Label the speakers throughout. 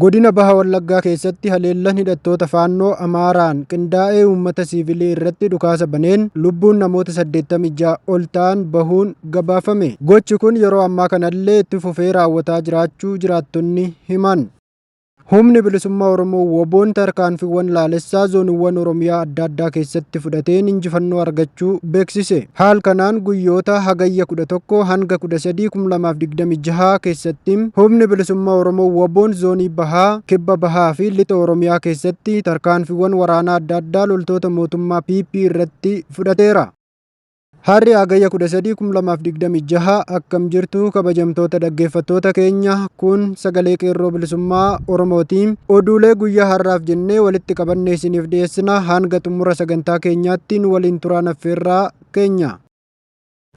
Speaker 1: Godina Baha Wallaggaa keessatti haleellan hidhattoota Faannoo Amaaraan qindaa'ee uummata siivilii irratti dhukaasa baneen lubbuun namoota 86 ol ta'an bahuun gabaafame. Gochi kun yeroo ammaa kanallee itti fufee raawwataa jiraachuu jiraattonni himan. Humni Bilisummaa Oromoo WBOn tarkaanfiiwwan laalessaa zooniiwwan Oromiyaa adda addaa keessatti fudhateen injifannoo argachuu beeksise. Haal kanaan guyyoota Hagayya 11 hanga 13, 2026 keessatti Humni Bilisummaa Oromoo WBOn zoonii Bahaa, Kibba Bahaa fi Lixa Oromiyaa keessatti tarkaanfiiwwan waraanaa adda addaa loltoota mootummaa PP irratti fudhateera. Har'i Hagayya 13, 2026 akkam jirtu kabajamtoota dhaggeeffattoota keenya kun sagalee qeerroo bilisummaa Oromooti. Oduulee guyyaa har'aaf jennee walitti qabannee isiniif dhiyeessina hanga xumura sagantaa keenyaatti nu waliin turaan affeerraa keenya.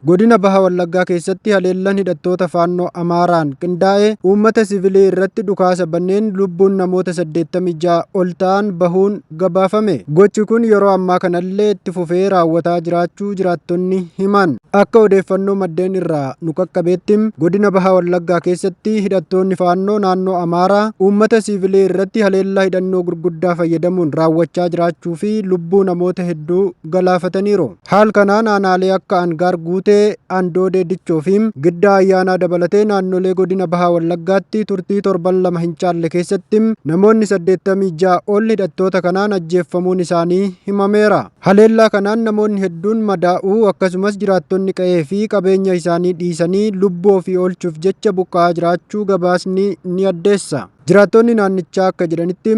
Speaker 1: Godina Baha Wallaggaa keessatti haleellan hidhattoota Faannoo Amaaraan qindaa'e uummata sivilii irratti dhukaasa banneen lubbuun namoota 86 ol ta'an bahuun gabaafame. Gochi kun yeroo ammaa kanallee itti fufee raawwataa jiraachuu jiraattonni himan. Akka odeeffannoo maddeen irraa nu qaqqabeetti godina Baha Wallaggaa keessatti hidhattoonni Faannoo naannoo Amaaraa uummata siivilii irratti haleellaa hidhannoo gurguddaa fayyadamuun raawwachaa jiraachuu fi lubbuu namoota hedduu galaafataniiru. Haal kanaan aanaalee akka Angaar Guutee, Andoodee Dichoo fi Giddaa Ayyaanaa dabalatee naannolee godina Baha Wallaggaatti turtii torban lama hin caalle keessatti namoonni 86 ol hidhattoota kanaan ajjeeffamuun isaanii himameera. Haleellaa kanaan namoonni hedduun madaa'uu akkasumas jiraattonni qa'ee fi qabeenya isaanii dhiisanii lubbuu ofii oolchuuf jecha buqqa'aa jiraachuu gabaasni ni addeessa. Jiraattonni naannichaa akka jedhanitti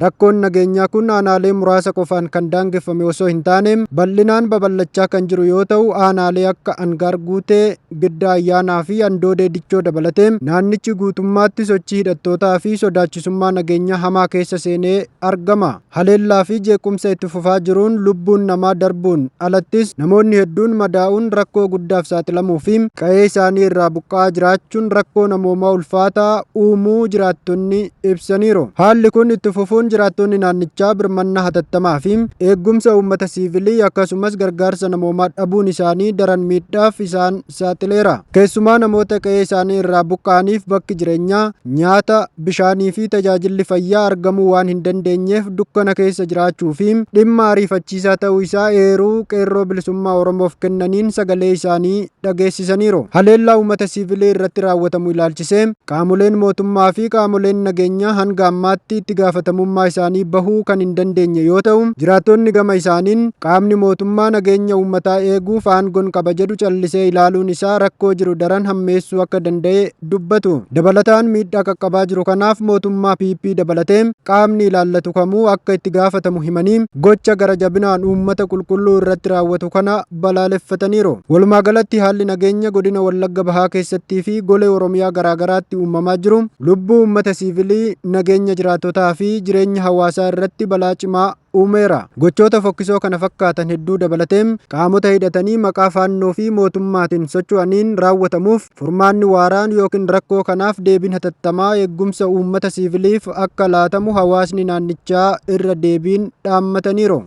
Speaker 1: Rakkoon nageenyaa kun aanaalee muraasa qofaan kan daangeffame osoo hin taane bal'inaan babal'achaa kan jiru yoo ta'u, aanaalee akka Angaar Guutee, Giddaa Ayyaanaa fi Andoodee Dichoo dabalatee naannichi guutummaatti sochii hidhattootaa fi sodaachisummaa nageenyaa hamaa keessa seenee argama. Haleellaa fi jeequmsa itti fufaa jiruun lubbuun namaa darbuun alattis namoonni hedduun madaa'uun rakkoo guddaaf saaxilamuu fi qa'ee isaanii irraa buqqa'aa jiraachuun rakkoo namoomaa ulfaataa uumuu jiraattonni ibsaniiru. Haalli kun itti fufuun jiraattonni naannichaa birmannaa hatattamaa fi eeggumsa uummata siivilii akkasumas gargaarsa namoomaa dhabuun isaanii daran miidhaaf isaan saaxileera. Keessumaa namoota qe'ee isaanii irraa buqqa'aniif bakki jireenyaa, nyaata, bishaanii fi tajaajilli fayyaa argamuu waan hin dandeenyeef dukkana keessa jiraachuu fi dhimma ariifachiisaa ta'uu isaa eeruu Qeerroo Bilisummaa Oromoof kennaniin sagalee isaanii dhageessisaniiru. Haleellaa uummata siivilii irratti raawwatamu ilaalchisee Qaamoleen mootummaa fi qaamoleen nageenyaa hanga ammaatti itti gaafatamummaa isaanii bahuu kan hin dandeenye yoo ta'u, jiraattonni gama isaaniin qaamni mootummaa nageenya uummataa eeguuf aangon qaba jedhu callisee ilaaluun isaa rakkoo jiru daran hammeessuu akka danda'e dubbatu. Dabalataan miidhaa qaqqabaa jiru kanaaf mootummaa PP dabalatee qaamni ilaallatu kamuu akka itti gaafatamu himanii, gocha gara jabinaan uummata qulqulluu irratti raawwatu kana balaaleffataniiru. Walumaa galatti haalli nageenya godina Wallagga Bahaa keessattii fi golee Oromiyaa garaa garaatti uumamaa jiru lubbuu uummata siivilii, nageenya jiraattotaa fi jireenya hawaasaa irratti balaa cimaa uumeera. Gochoota fokkisoo kana fakkaatan hedduu dabalatee qaamota hidhatanii maqaa Faannoo fi mootummaatiin socho'aniin raawwatamuuf furmaanni waaraan yookiin rakkoo kanaaf deebiin hatattamaa eeggumsa uummata siiviliif akka laatamu hawaasni naannichaa irra deebiin dhaammataniiru.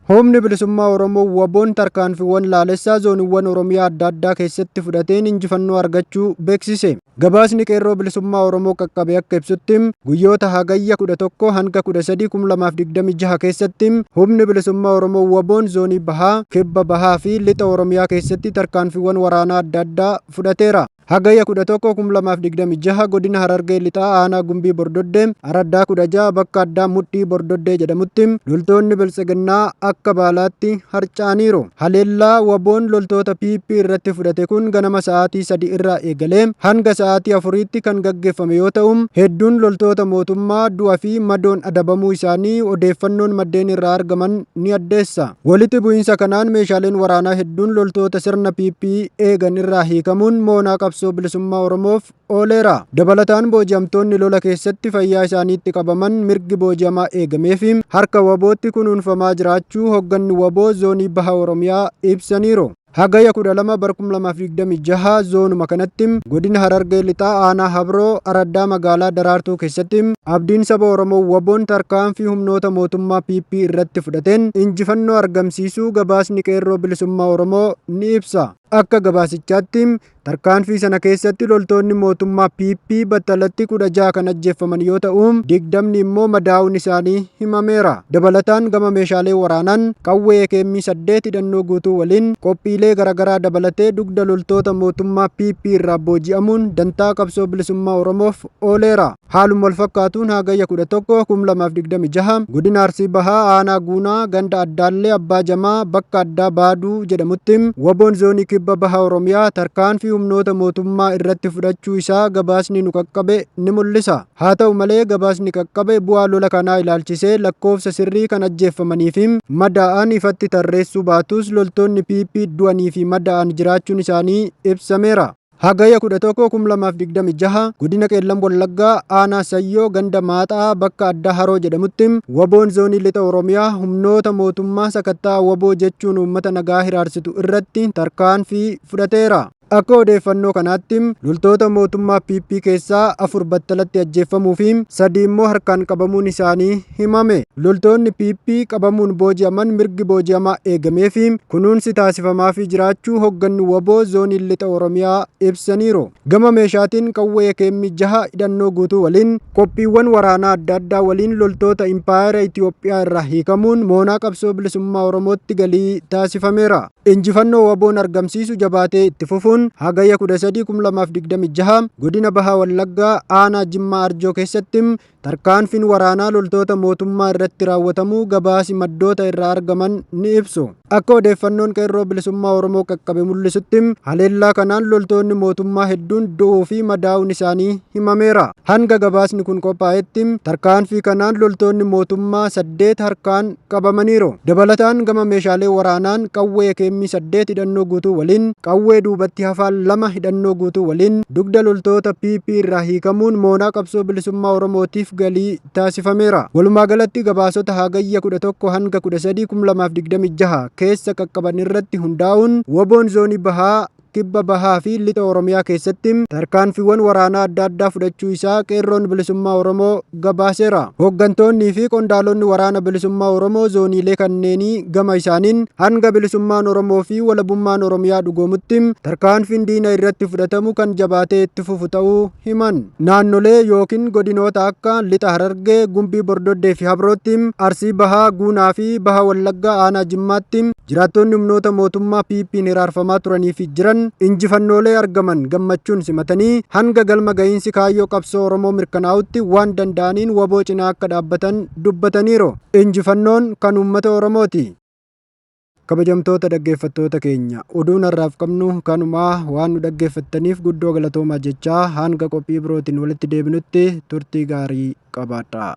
Speaker 1: Humni Bilisummaa Oromoo WBOn tarkaanfiiwwan laalessaa zooniiwwan Oromiyaa adda addaa keessatti fudhateen injifannoo argachuu beeksise. Gabaasni Qeerroo Bilisummaa Oromoo qaqqabe akka ibsutti guyyoota Hagayya 11 hanga 13, 2026 keessatti Humni Bilisummaa Oromoo WBOn zoonii Bahaa, Kibba Bahaa fi Lixa Oromiyaa keessatti tarkaanfiiwwan waraanaa adda addaa fudhateera. Hagayya 11, 2026 Godina Harargee Lixaa Aanaa Gumbii Bordoddee Araddaa 16 bakka addaa Mudhii Bordoddee jedhamutti loltoonni Biltsiginnaa akka baalaatti harca'aniiru. Haleellaa WBOn loltoota PP irratti fudhate kun ganama sa'aatii 3 irraa eegalee hanga sa'aatii 4tti kan gaggeeffame yoo ta'u, hedduun loltoota mootummaa du'a fi madoon adabamuu isaanii odeeffannoon maddeen irraa argaman ni addeessa. Walitti bu'iinsa kanaan meeshaaleen waraanaa hedduun loltoota sirna PP eegan irraa hiikamuun moonaa qabsoo bilisummaa Oromoof ooleera. Dabalataan booji'amtoonni lola keessatti fayyaa isaaniitti qabaman mirgi booji'amaa eegameefi harka WBOtti kunuunfamaa jiraachuu hogganni wbo zoonii Baha Oromiyaa ibsaniiru. Hagayya 12 bara 2026 zoonuma kanatti godina Harargee Lixaa aanaa Habroo araddaa magaalaa Daraartuu keessatti abdiin saba Oromoo WBOn tarkaanfii humnoota mootummaa PP irratti fudhateen injifannoo argamsiisuu gabaasni Qeerroo Bilisummaa Oromoo ni ibsa. Akka gabaasichaatti tarkaanfii sana keessatti loltoonni mootummaa PP battalatti 16 kan ajjeeffaman yoo ta'u, 20 immoo madaa'uun isaanii himameera. Dabalataan gama meeshaalee waraanaan qawwee AKM 8 hidhannoo guutuu waliin qophiilee garaagaraa dabalatee dugda loltoota mootummaa PP irraa booji'amuun dantaa qabsoo bilisummaa Oromoof ooleera. Haaluma wal fakkaatuun Hagayya 11, 2026 godina Arsii Bahaa aanaa Guunaa ganda Addaallee Abbaa Jamaa bakka addaa Baaduu jedhamutti WBOn zoonii kibba baha Oromiyaa tarkaanfii humnoota mootummaa irratti fudhachuu isaa gabaasni nu qaqqabe ni mul'isa. Haa ta'u malee gabaasni qaqqabe bu'aa lola kanaa ilaalchisee lakkoofsa sirrii kan ajjeeffamanii fi madaa'an ifatti tarreessuu baatus loltoonni PP du'anii fi madaa'an jiraachuun isaanii ibsameera. Hagayya 11, 2026 godina Qeellam Wallaggaa aanaa Sayyoo ganda Maaxaa bakka addaa Haroo jedhamutti WBOn zoonii lixa Oromiyaa humnoota mootummaa sakattaa WBO jechuun uummata nagaa hiraarsitu irratti tarkaanfii fudhateera. Akka odeeffannoo kanaatti loltoota mootummaa PP keessaa 4 battalatti ajjeeffamuu fi 3 immoo harkaan qabamuun isaanii himame. Loltoonni PP qabamuun booji'aman mirgi booji'amaa eegamee fi kunuunsi taasifamaafii jiraachuu hogganni WBO zoonii lixa Oromiyaa ibsaniiru. Gama meeshaatiin qawwee AKM 6 hidhannoo guutuu waliin qophiiwwan waraanaa adda addaa waliin loltoota impaayera Itiyoophiyaa irraa hiikamuun moonaa qabsoo bilisummaa Oromootti galii taasifameera. Injifannoo WBOn argamsiisu jabaatee itti fufuun Hagayya 13, 2026 godina Baha Wallaggaa aanaa Jimmaa Arjoo keessatti tarkaanfiin waraanaa loltoota mootummaa irratti raawwatamuu gabaasi maddoota irraa argaman ni ibsu. Akka odeeffannoon Qeerroo Bilisummaa Oromoo qaqqabe mul'isutti haleellaa kanaan loltoonni mootummaa hedduun du'uu fi madaa'uun isaanii himameera. Hanga gabaasni kun qophaa'etti tarkaanfii kanaan loltoonni mootummaa 8 harkaan qabamaniiru. Dabalataan gama meeshaalee waraanaan qawwee AKM 8 hidhannoo guutuu waliin qawwee duubatti hafaan 2 hidhannoo guutuu waliin dugda loltoota PP irraa hiikamuun moonaa qabsoo bilisummaa Oromootiif galii taasifameera. Walumaa galatti gabaasota Hagayya 11 hanga 13, 2026 keessa qaqqaban irratti hundaa'uun WBOn zoonii bahaa, kibba bahaa fi lixa Oromiyaa keessatti tarkaanfiiwwan waraanaa adda addaa fudhachuu isaa Qeerroon Bilisummaa Oromoo gabaaseera. Hooggantoonnii fi qondaalonni waraana bilisummaa Oromoo zooniilee kanneenii gama isaaniin hanga bilisummaan Oromoo fi walabummaan Oromiyaa dhugoomutti tarkaanfiin diina irratti fudhatamu kan jabaatee itti fufu ta'uu himan. Naannolee yookiin godinoota akka Lixa Harargee, Gumbii Bordoddee fi Habrootti, Arsii Bahaa, Guunaa fi Baha Wallaggaa aanaa Jimmaatti jiraattonni humnoota mootummaa PP'n hiraarfamaa turanii fi jiran injifannoolee argaman gammachuun simatanii hanga galma gahiinsi kaayyoo qabsoo Oromoo mirkanaa'utti waan danda'aniin WBO cinaa akka dhaabbatan dubbataniiru. Injifannoon kan uummata Oromooti. Kabajamtoota dhaggeeffattoota keenya, oduun har'aaf qabnu kanumaa. Waan nu dhaggeeffattaniif guddoo galatoomaa jechaa hanga qophii birootiin walitti deebinutti turtii gaarii qabaadhaa.